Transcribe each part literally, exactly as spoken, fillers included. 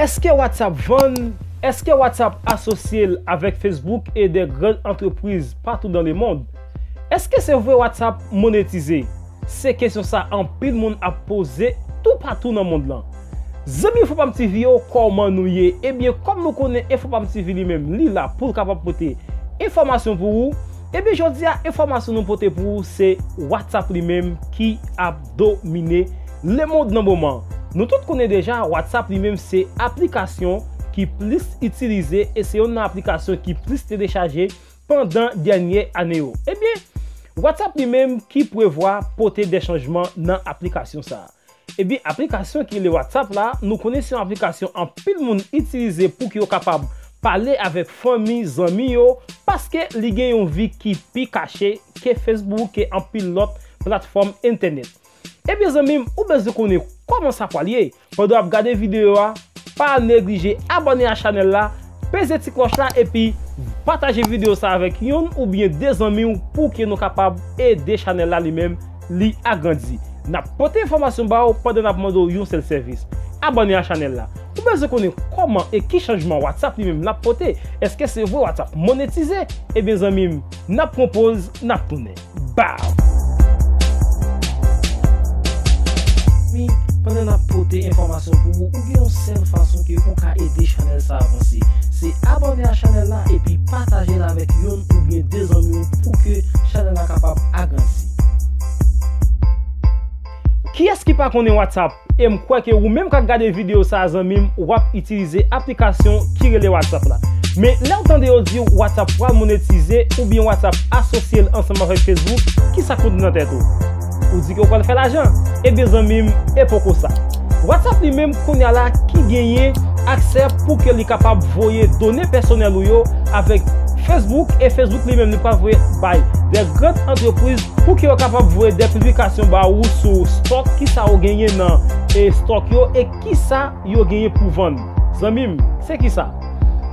Èske WhatsApp vann? Èske WhatsApp asosye l avèk Facebook e de gran antrepriz patou dans le monde? Èske se vre WhatsApp monetize? Se kesyon sa anpil moun ap poze toupatou nan mond lan. Zanmi Enfopam T V yo, kòman nou ye? Ebyen, kòm nou konnen Enfopam T V li menm, li la pou l kapab pote enfòmasyon pou ou. Ebyen, jodi a, enfòmasyon nou pote pou ou se WhatsApp li menm ki ap domine lemonn nan moman. Nou tout konnen deja, WhatsApp li menm se aplikasyon ki plis itilize e se youn nan aplikasyon ki plis telechaje pandan dènye ane yo. Ebyen, WhatsApp li menm ki prevwa pote de chanjman nan aplikasyon sa a. Ebyen, aplikasyon ki rele WhatsApp la, nou konnen se yon aplikasyon anpil moun itilize pou ke yo kapab pale avèk fanmi, zanmi yo, paske li gen yon vi ki pi kache ke Facebook, ke anpil lòt platfòm entènèt. Ebyen, zanmi m, ou bezwen konnen kòman sa pral ye. Pandan w ap gade videyo a, pa neglije abòne a chanèl la, peze ti klòch la epi pataje videyo sa avèk youn oubyen de zanmi w pou ke nou kapab ede chanèl la li menm li agrandi. N ap pote enfòmasyon ba w pandan n ap mande w yon sèl sèvis. Abòne a chanèl la. Ou bezwen konnen kòman e ki chanjman WhatsApp li menm l ap pote? Èske se vre WhatsApp monetize? Ebyen zanmi m, n ap pran poz, n ap tounen. Baw! Mi, pandan n ap pote enfòmasyon pou ou, ou gen yon sèl fason ke ou ka ede chanèl sa avanse. Se abòne a chanèl la epi pataje l avèk youn oubyen de zanmi w pou ke chanèl la kapab agrandi. Kiyès ki pa konnen WhatsApp? E m kwè ke ou menm k ap gade videyo sa a, zanmi m, w ap itilize aplikasyon ki rele WhatsApp la. Men lè w tande yo di w WhatsApp pral monetize oubyen WhatsApp asosye l ansanm avèk Facebook, kisa k monte nan tèt ou? Ou di ke w pral fè lajan? Ebyen, zanmi m, e poko sa. WhatsApp li menm kounye a la ki genyen aksè pou ke li kapab voye done pèsonèl ou yo avèk Facebook, e Facebook li menm li pral voye bay de gran antrepriz pou ke yo kapab voye de piblikasyon ba ou sou stòk, kisa ou genyen nan, e, stòk yo, e kisa yo genyen pou vann. Zanmi m, se kisa?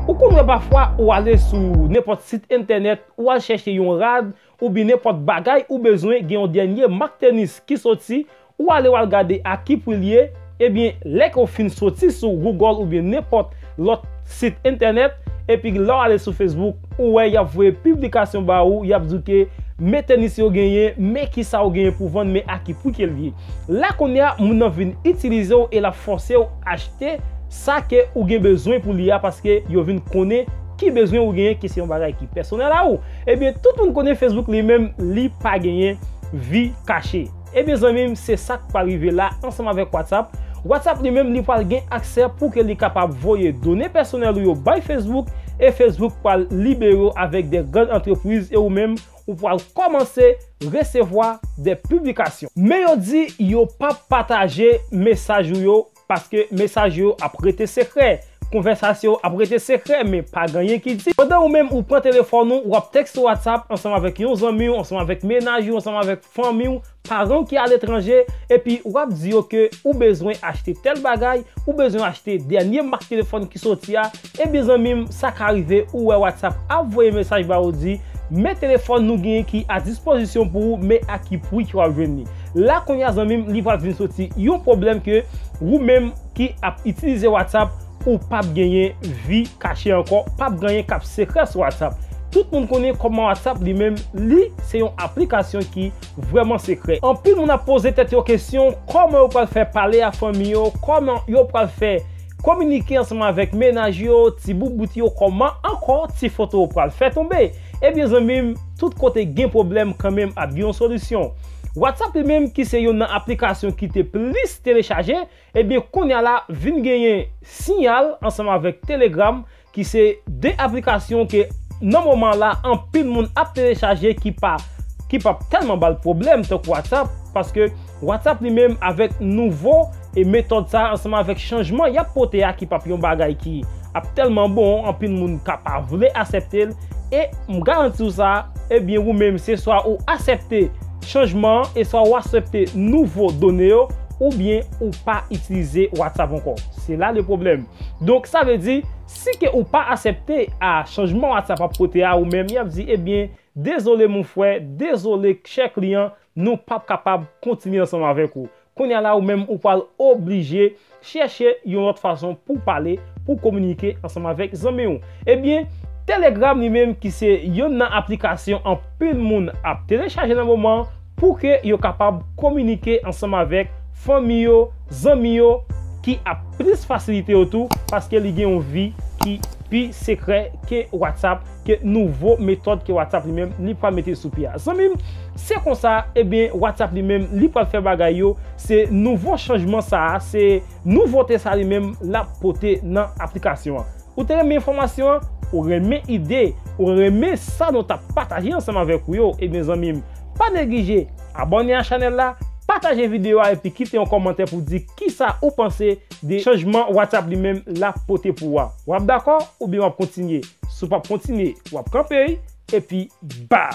Ou konn wè pafwa ou ale sou nenpòt sit entènèt, ou al chèche yon rad, oubyen nenpòt bagay ou bezwen, gen yon dènye mak tenis ki soti, ou ale w al gade a ki pri l ye, ebyen, lè ke w fin soti sou Google oubyen nenpòt lòt sit entènèt, epi lè w ale sou Facebook, ou wè y ap voye piblikasyon ba ou, y ap di w ke men tenis yo genyen, men kisa w genyen pou vann, men a ki pri ke l ye. La kounye a, moun nan vin itilize w e l ap fòse w achte sa ke ou gen bezwen pou li a, paske yo vin konnen ki bezwen ou genyen, ki se yon bagay ki pèsonèl a ou. Ebyen, tout moun konnen Facebook li menm, li pa genyen vi kache. Ebyen, zanmi m, se sa k pral rive la ansanm avèk WhatsApp. WhatsApp li menm, li pral gen aksè pou ke li kapab voye done pèsonèl ou yo bay Facebook, e Facebook pral libere w avèk de gran antrepriz, e ou menm, ou pral kòmanse resevwa de piblikasyon. Men yo di yo p ap pataje mesaj ou yo, paske mesaj yo ap rete sekrè. Konvèsasyon yo ap rete sekrè, men pa gen anyen ki di. Pandan ou menm ou pran telefòn ou, w ap tekste WhatsApp ansanm avèk yon zanmi w, ansanm avèk mennaj ou, ansanm avèk fanmi w, paran w ki aletranje, epi w ap di yo ke ou bezwen achte tèl bagay, ou bezwen achte dènye mak telefòn ki soti a, ebyen zanmi m, sa ka rive ou wè WhatsApp ap voye mesaj ba ou di, men telefòn nou genyen ki a dispozisyon pou ou, men a ki pri ke w ap jwenn li. La kounye a zanmi m, li pral vin soti yon pwoblèm ke ou menm ki ap itilize WhatsApp, ou p ap genyen vi kache ankò, p ap gen anyen k ap sekrè sou WhatsApp. Tout moun konnen kòman WhatsApp li menm, li se yon aplikasyon ki vrèman sekrè. Anpil moun ap poze tèt yo kesyon, kòman yo pral fè pale a fanmi yo, kòman yo pral fè kominike ansanm avèk mennaj yo, ti boubout yo, kòman ankò ti foto yo pral fè tonbe? Ebyen zanmi m, tout kote gen pwoblèm kanmenm ap gen yon solisyon. WhatsApp li menm ki se youn nan aplikasyon ki te plis telechaje, ebyen kounye a la vin genyen Signal ansanm avèk Telegram, ki se de aplikasyon ke nan moman la anpil moun ap telechaje ki pa, ki p ap tèlman ba l pwoblèm tankou WhatsApp, paske WhatsApp li menm avèk nouvo e metòd sa ansanm avèk chanjman y ap pote a ki p ap yon bagay ki ap tèlman bon, anpil moun ka pa vle aksepte l, e m garanti w sa, ebyen ou menm se swa ou aksepte chanjman an e swa ou aksepte nouvo done yo, oubyen ou pa itilize WhatsApp ankò. Se la le pwoblèm. Donk sa vle di, si ke ou pa aksepte a chanjman WhatsApp ap pote a, ou menm y ap di, ebyen, dezole mon frè, dezole chè kliyan, nou p ap kapab kontinye ansanm avèk ou. Kounye a la, ou menm ou pral oblije chèche yon lòt fason pou pale, pou kominike ansanm avèk zanmi w. Ebyen, Telegram li menm ki se yonn nan aplikasyon anpil moun ap telechaje nan moman an pou ke yo kapab kominike ansanm avèk fanmi yo, zanmi yo, ki ap plis fasilite yo tou, paske li gen yon vi ki pi sekrè ke WhatsApp, ke nouvo metòd ke WhatsApp li menm li pral mete sou pye a. Zanmi m, se konsa, ebyen, WhatsApp li menm li pral fè bagay yo, se nouvo chanjman sa a, se nouvote sa li menm l ap pote nan aplikasyon an. Ou te renmen enfòmasyon an? Ou renmen ide? Ou renmen sa nou t ap pataje ansanm avèk ou yo? Ebyen, zanmi m, pa neglije abòne a chanèl la, pataje videyo a epi kite yon kòmantè pou di kisa ou panse de chanjman WhatsApp li menm l ap pote pou ou a. W ap dakò oubyen w ap kontinye? Si w p ap kontinye, w ap kanpe, epi ba!